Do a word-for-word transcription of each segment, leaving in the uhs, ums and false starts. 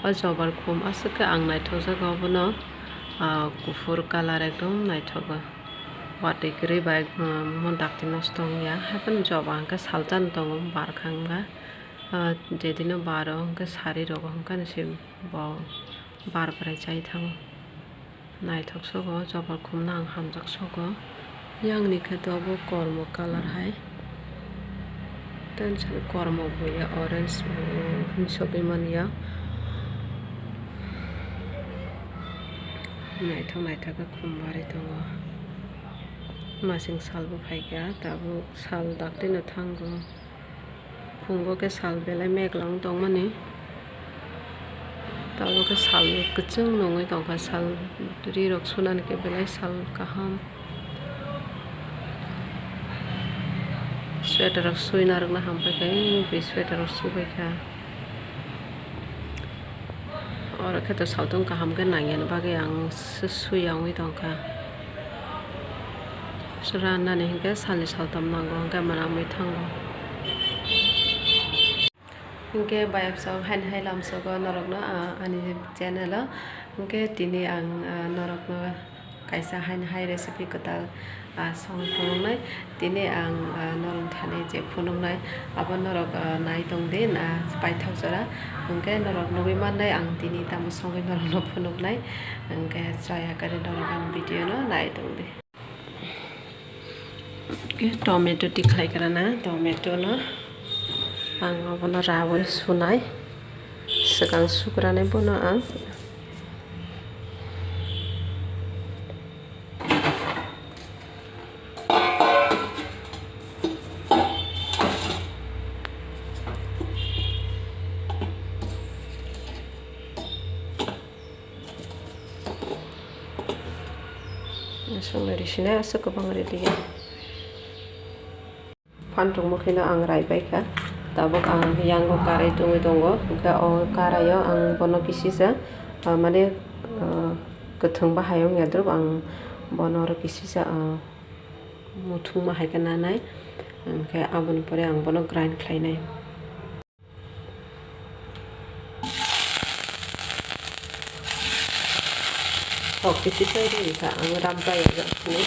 O jobar khum aswk khe ang naithokjak obono, ah, kuphur colour ekdom naithogo. Watwi kwrwi bai, ah, mo dakti nosto wngya. Haikhe joba hwnkhe salsa no tongo, barkha wngkha. Ah, jedino baro hwnkhe sari rogo hwnkhe se bo bar bwrai chai thango. Naithok sogo, jobar khumno ang hamjak sogo. Yang ni khe tabuk kormo colour hai. Tension kormo buya orange, mm, hinwi sogwi manya. Naithok naithok khe khum barwi tongo. Masing sal bo phaikha, tabuk sal daktino thango. Phungo khe sal belai megla wng tongmani. Tabuk khe sal kwchwng nungwi tongkha, sal ri rok sunani khe belai sal kaham. Sweater rok sui narwkna hampai khe, bini sweater rok subaikha. Oro khe to saltong kaham khe nangya ni bagwi ang su-, suya wngwi tongkha. Rannani hinkhe salni saltam nango, hinkhe mwnamwi thango. Hinkhe bayapsong haini hai lamsogo norokno, ah, ani channel o. Hinkhe tini ang, ah, norokno kaisa haini hai recipe kwtal, ah, songwi phunuknai. Tini ang, ah, norok thani je phunuknai, abo norok, ah, nai tong di, ah, paithak jora. Hinkhe norok nugwi mannai ang tini tamo songwi norokno phunuknai. Hinkhe chaya kari norok ani video no nai tong di. Tomato tikhlai kwrana, tomato no ang obono raui sunai, swkang sukranai bono ang. Songwi risinai aswk kwbang rwdi ya. Phan tongmo kheno ang rai baikha. Tabuk ang yango karai tongwi tongo. Hwnkhe o karaio ang bono kisisa, ah, mane, ah, kwthwng bahai wngya drop ang bono oro kisisa, ah, muthungma hai khe nanai. Hwnkhe aboni pore ang bono grind khlainai. Thok kisi tei ri kha ang ram chaya jak sini.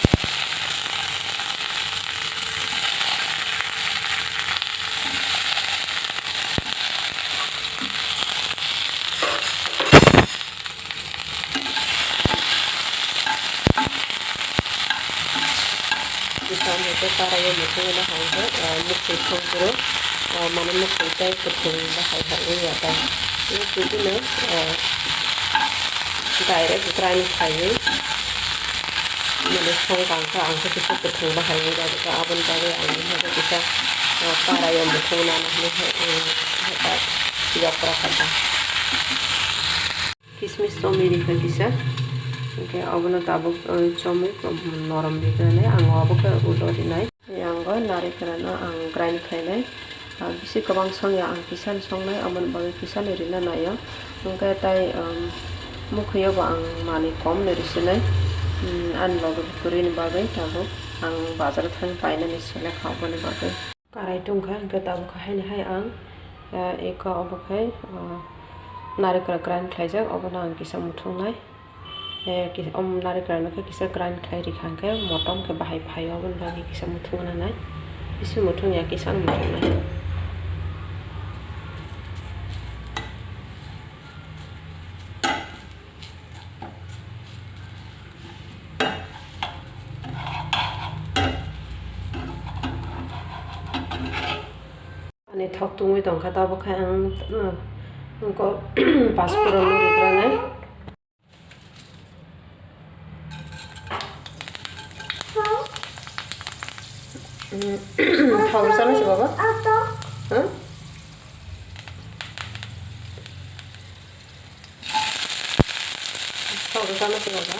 Bwskango tei karaio muthungwi no hai khe, ah, mukhwi thwngphuru, ah, mane mukhwi tei kwthwng bahai hai wngya ta. Tei tubino, ah, direct grind khaiwi mane song kang kha, ang khe kisa kwthwng bahai wngya ta, aboni bagwi ang kisa, ah, karaio muthungna hinwi hai, ah, hai ta yokra kha ta. Kismis chomwi rikha kisa, hwnkhe obono tabuk, eh, chomwi norom rikha hinwi ang obo khe ulo rinai. Yango narikra no ang grind khlainai. Ah, bisi kwbang songya ang kisa ni songnai, aboni bagwi kisa ni rina naio. Hwnkhe tai, um, mukhwiyo bo ang manwi kom ni risinai. Um, ani loge kwrwi ni bagwi tabuk ang bazar thang painani selek ha, aboni bagwi. Karai tongkha, hwnkhe tabuk haini hai ang, eh, eko obo khai, eh, narikra grind khlaijak, obono ang kisa muthungnai. Eh, ki-, om narikra no khe kisa grind khlai rikha, hwnkhe motom khe bahai phaio, oboni bagwi kisa muthungna nai. Bisi muthungya, kisa muthungnai. Ani thok tungwi tongkha, tabuk khe ang, uh, ko-, pasporon no rikranai. Thok rwchapnai se baba? Huh? Thok rwchapnai se baba?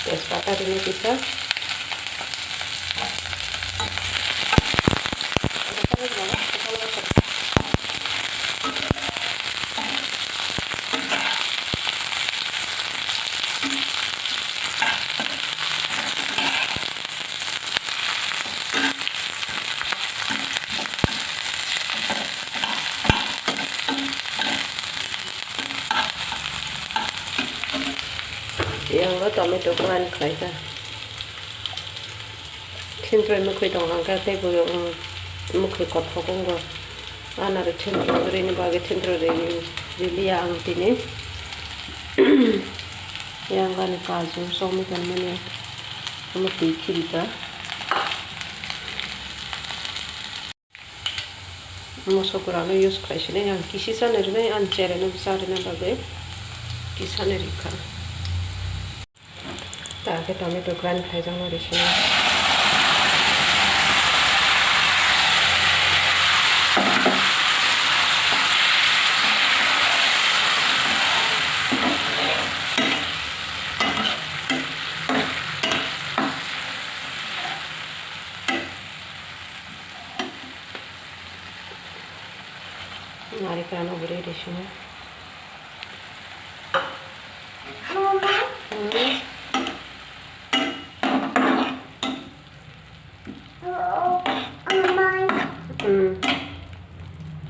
Tejpata rinai kisa. Yang bo tomato grind khlaijak. Thintwrwi mwkhwi tong hwnkhe tei bo, um, mwkhwi kothok wngo. Ano aro thintwrwi rini bagwi thintwrwi ri-, riliya ang tini. Yang ani kaju chokmani tongmani omo twi khirika. Moso gurano use khlai sini ang kisi chani rinai, ang chereno bwsa rina bagwi kisani rikha. Ta khe tomato grind khlaijakno risini. Narikarano bwrwi risini. Hmm. Hmm.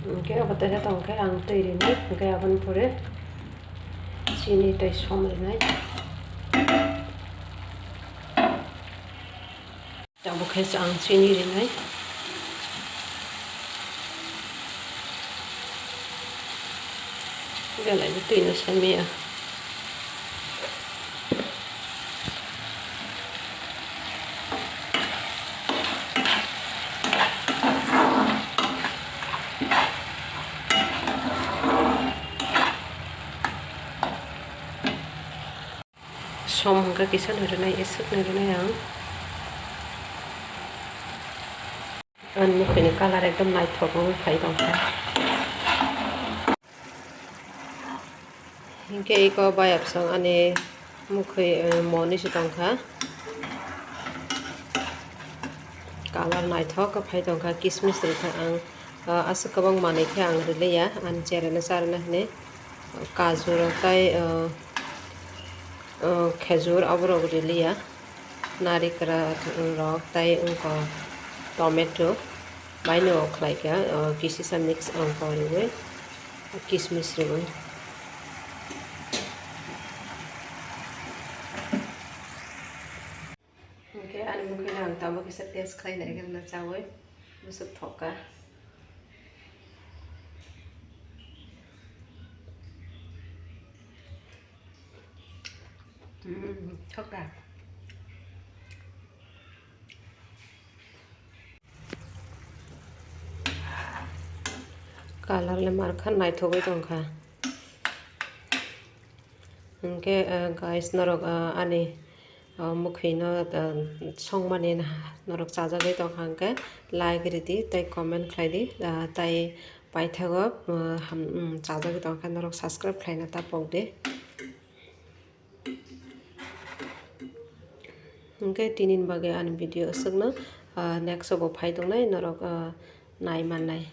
Hwnkhe obo tei khe tong khe ang twi rinai, hwnkhe aboni pore chini tei som rinai. Tabuk khe ang chini rinai. Belai bo twi no sai maya. Som hwnkhe kisa nai rwnai, iswk nai rwnai ang. Ani mukhwini colour ekdom naithok wngwi phai tongkha. Hinkhe eko bayapsong ani mukhwi, eh, moni se tongkha. Colour naithok khe phai tongkha, kismis rwkha ang, ah, aswk kwbang manwi khe ang rwliya, ani chereno charwna hinwi kaju rok tei, ah, ah, khejur oborok rwliya, narikra rok tei wngkha tomato baino khlaikha, ah, kisisa mix wngkha rwwi kismis rwwi. Hwnkhe ani mukhwino ang tamo kisa taste khlai nai khe rwna chaui bwswk thok kha. Mm, thok kha. Colour le mar kha, naithogwi tong kha. Hwnkhe, eh, guys, norok, eh, ani, eh, mukhwino, eh, songmani norok chajagwi tongkha hwnkhe like ridi tei comment khlaidi, eh, tei paithago, eh, ham, mm, chajagwi tongkha norok subscribe khlaina ta pokdi. Hwnkhe tinini bagwi ani video aswkno, eh, next o bo phai tongnai norok, eh, nai mannai.